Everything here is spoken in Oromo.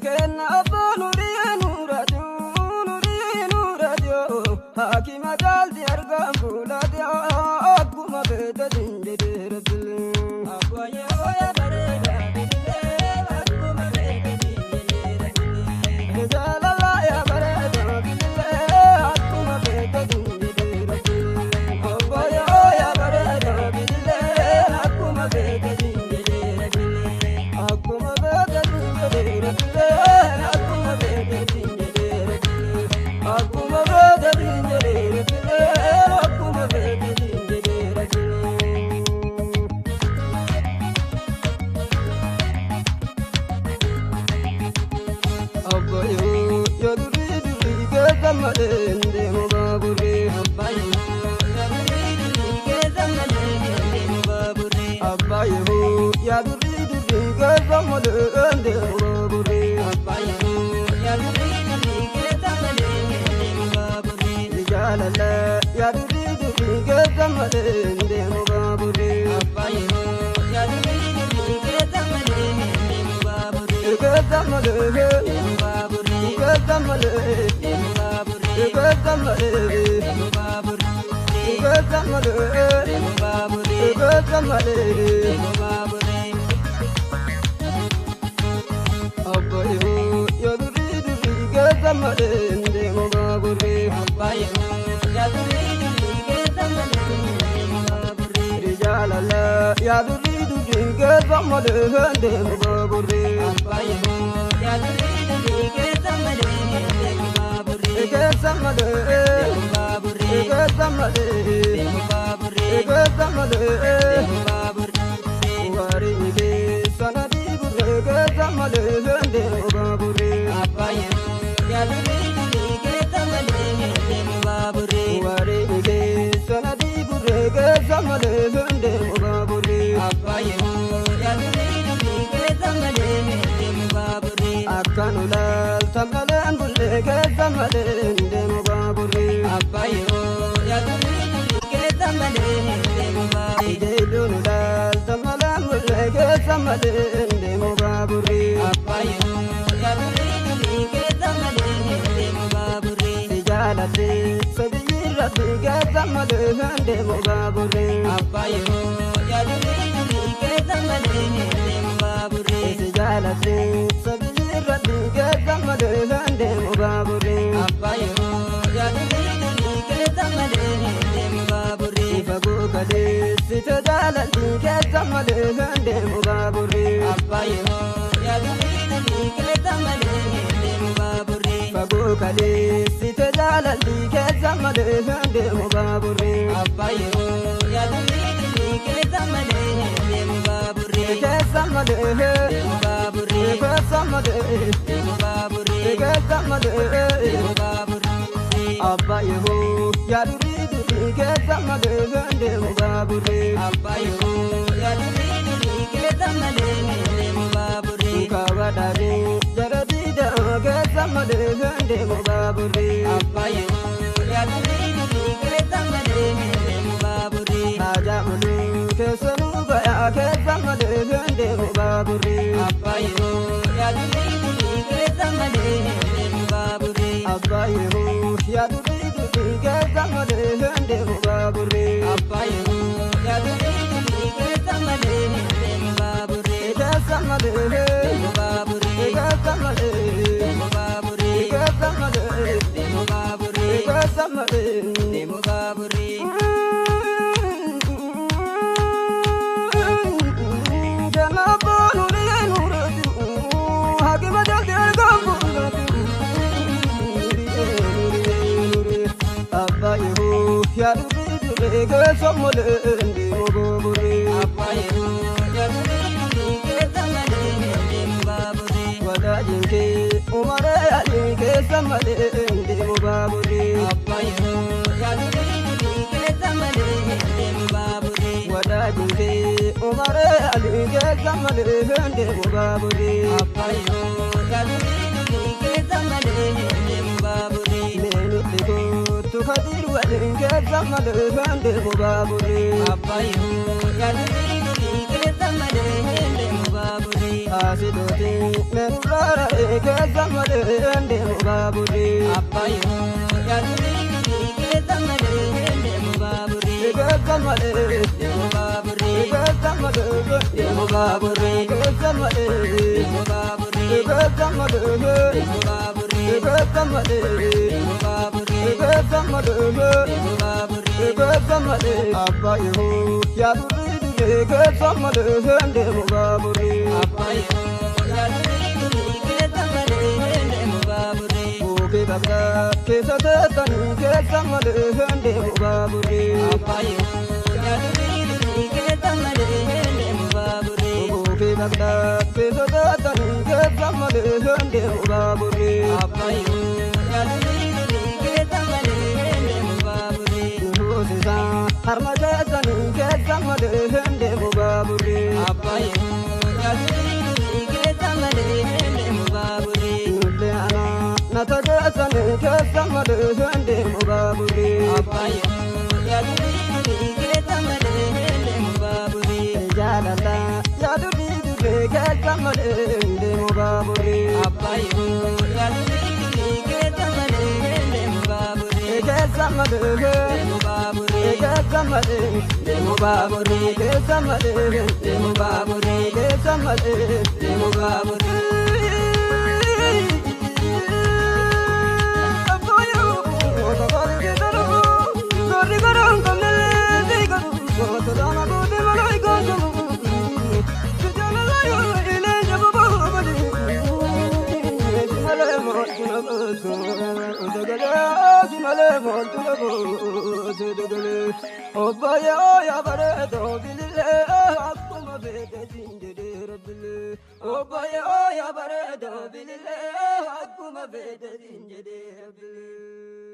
Kenna abbaa nurii nuuraati nurii nuuraati hakima jaalti argaan fuulaati akkuma beektatiin jedhee rabbilee. Abbaayee yaa bareeda bilbilee akkuma beektatiin jedhee rabbilee. Jaalala yaa bareeda bilbilee akkuma beektatiin jedhee rabbilee. Abbaayee yaa bareeda bilbilee akkuma beektatiin jedhee rabbilee. Akkuma beektatiin jedhee rabbilee akkuma beektatiin jedhee rabbilee. Akkuma beektatiin jedhee rabbilee akkuma beektatiin jedhee rabbilee. Abbaayee yaa durii durii keessa malee deemu baaburree. Abbaayee yaa durii durii keessa malee deemu baaburree. Abbaayee yaa durii durii keessa malee deemu baaburree. Abbaayee yaa durii durii keessa malee deemu baaburree. Jaalala yaa durii durii keessa malee deemu baaburree. Abbaayee yaa durii durii keessa malee deemu baaburree. Keessa malee Deemu baaburree. keessa malee Deemu baaburree. keessa malee Deemu baaburree. keessa malee Deemu baaburree. keessa malee. Deemu baaburree. Abbaayee yaa durii durii keessa malee deemu baaburree. Abbaayee yaa durii durii keessa malee deemu baaburree. Jaalala yaa durii durii keessa malee deemu baaburree. Abbaayee yaa durii durii keessa malee deemu baaburree. Keessa malee Deemu baaburree. keessa malee Deemu baaburree. keessa malee Deemu baaburree. Warii keessa na diigurree keessa malee deemu baaburree. Abbaayee yaa durii durii keessa malee deemu baaburree. Warii keessa na diigurree keessa malee deemu baaburree. Abbaayee yaa durii durii keessa malee deemu baaburree. Akka nu laaltan malee bullee keessa malee deemu baaburree. Abbaayee yaa durii durii keessa malee deemu baaburree. Ijeellu nu laaltan malee bullee keessa malee deemu baaburree. Abbaayee yaa durii durii keessa malee deemu baaburree. Si jaaladhee sabiyyi rabbi keessa malee deemu baaburree. Abbaayee yaa durii durii keessa malee deemu baaburree. Si jaaladhee sabiyyi rabbi keessa malee deemu baaburree. Abbaayee yaa durii durii keessa malee deemu baaburree. Fagoo kaleessite jaalalli keessa malee deemu baaburree. Abbaayee yaa durii durii keessa malee deemu baaburree. Fagoo kaleessite jaalalli keessa malee deemu baaburree. Abbaayee yaa durii durii keessa malee deemu baaburree. Keessa malee Deemu baaburree. keessa malee Deemu baaburree. keessa malee. Deemu baaburree. Abbaayee yaa durii durii keessa malee deemu baaburree. Abbaayee yaa durii durii keessa malee deemu baaburree. Kaawwadhaanii jara diidaa keessa malee deemu baaburree. Abbaayee yaa durii durii keessa malee deemu baaburree. Haajaa muluu keessa nuu bayaa keessa malee deemu baaburree. Abbaayee yaa durii durii keessa malee deemu baaburree. Abbaayee yaa durii durii keessa malee deemu baaburree. Abbaayee yaa durii durii keessa malee deemu baaburree. Keessa malee Deemu baaburree. keessa malee Deemu baaburree. keessa malee Deemu baaburree. keessa malee. Deemu baaburree. Abbaayee yaa durii durii keessa malee deemu baaburree. Abbaayee yaa durii durii keessa malee deemu baaburree. Abbaayee yaa durii durii keessa malee deemu baaburree. Keessa malee deemu baaburree. Abbaayee yaa durii durii. keessa malee deemu baaburri. Asidooti meenurraara keessa malee deemu baaburri. Abbaayoo yaadurri durii keessa malee deemu baaburri. Keessa malee Deemu baaburri. keessa malee Deemu baaburri. keessa malee Deemu baaburri. keessa malee Deemu baaburri. keessa malee Deemu baaburri. keessa malee Deemu baaburri. keessa malee abbaayoo yaadurri durii keessa malee deemu baaburri. Abbaayoo yaadurri durii keessa malee deemu baaburri. Buukii bakka keessa teessanii keessa malee deemu baaburri. Abbaayoo yaadurri durii keessa malee deemu baaburri. Buukii bakka keessa teessanii keessa malee deemu baaburri. Abbaayoo yaadurri durii keessa malee deemu baaburri. Nuusisaa harma keessanii keessa malee deemu baaburri. Abbaayoo yaadurri durii keessa malee deemu baaburri. Nullee anaa nata keessanii keessa malee deemu baaburri. Abbaayoo yaadurri durii keessa malee deemu baaburri. Jaalala yaadurri durii keessa malee deemu baaburri. Abbaayoo yaadurri durii keessa malee deemu baaburri. Keessa malee Deemu baaburri. keessa malee Deemu baaburri. keessa malee Deemu baaburri. keessa malee. Deemu baaburri. Obbo yaa bareedo bilillee akkuma beekte siin jedhee rabbilee.